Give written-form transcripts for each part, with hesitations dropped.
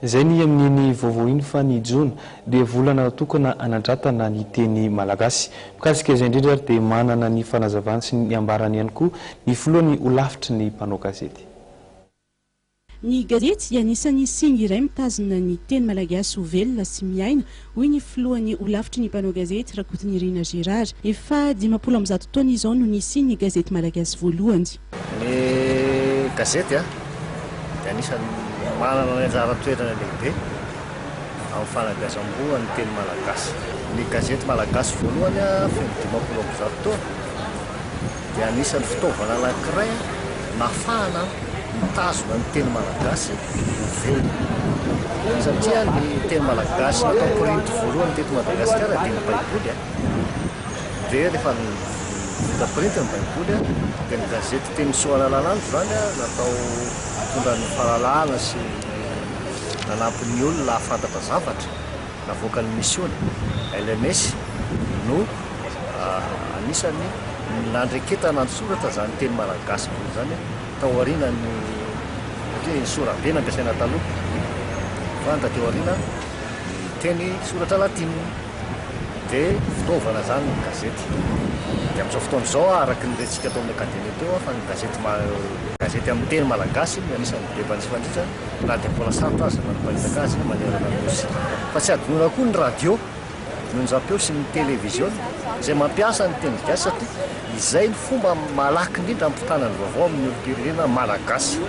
Izay ny amin'iny vaovao iny fa ny jona dia volana natokana hanandratana ny teny malagasy. Mikasika izay indrindra ary dia manana ny fanazavany sy ny ambarany ihany koa ny filohan'ny holafitry ny mpanao gazety. Ny gazety dia anisan'ny singa iray mitazona ny teny malagasy ho velona sy miaina, hoy ny filohan'ny holafitry ny mpanao gazety, Rakotonirina Gérard. Efa 150 taona izao no nisian'ny gazety malagasy voalohany. Ny gazety dia anisan'ny manana ny anjara toerana lehibe amin'ny fanabeazam-boa ny teny malagasy. Ny gazety malagasy voalohany feno 150 taona dia anisan'ny fitaovana anankiray nahafahana mitazona ny teny malagasy ho velona. Satria ny teny malagasy natao printy voalohany teto Madagasikara dia ny Baiboly. Dia rehefa vita printy ny Baiboly dia ny gazety Teny Soa Analanandro izany natao hitondra ny fahalalana sy nanampy ny olona hahafantatra zavatra. Navoakan'ny misiona, LMS, no anisan'ny nandreketana an-tsoratra izany teny malagasy ambony izany tao aorianan'ny, satria ny sorabe nampiasaina taloha fa taty aoriana ny teny soratra latinina dia fitaovana izany ny gazety. Dia amin'izao fotoana izao araka ny rentsika tao amin'ny akademia teo fa ny gazety gazety amin'ny teny malagasy no anisan'ny be mpanjifa indrindra na dia mbola sarotra aza ny manparitaka azy manerana ny Nosy. Fa tsy hadinoina koa ny radio, ny onjampeo sy ny televiziona izay mampiasa ny teny gasy satria izay ny fomba malaky indrindra hampitana ny vaovao amin'ny olom-pirenena malagasy.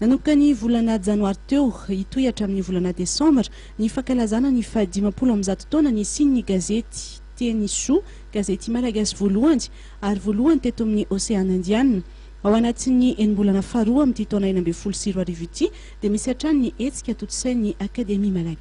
Nanomboka ny volana janoary teo, hitohy hatramin'ny volana desambra, ny fankalazana ny faha 150 taona nisian'ny gazety Teny Soa, gazety malagasy voalohany ary voalohany teto amin'ny Oseana Indiana. Ao anatin'ny enim-bolana faharoa amin'ity taona 2016 ity dia misy hatrany ny hetsika tontosain'ny Akademia Malagasy.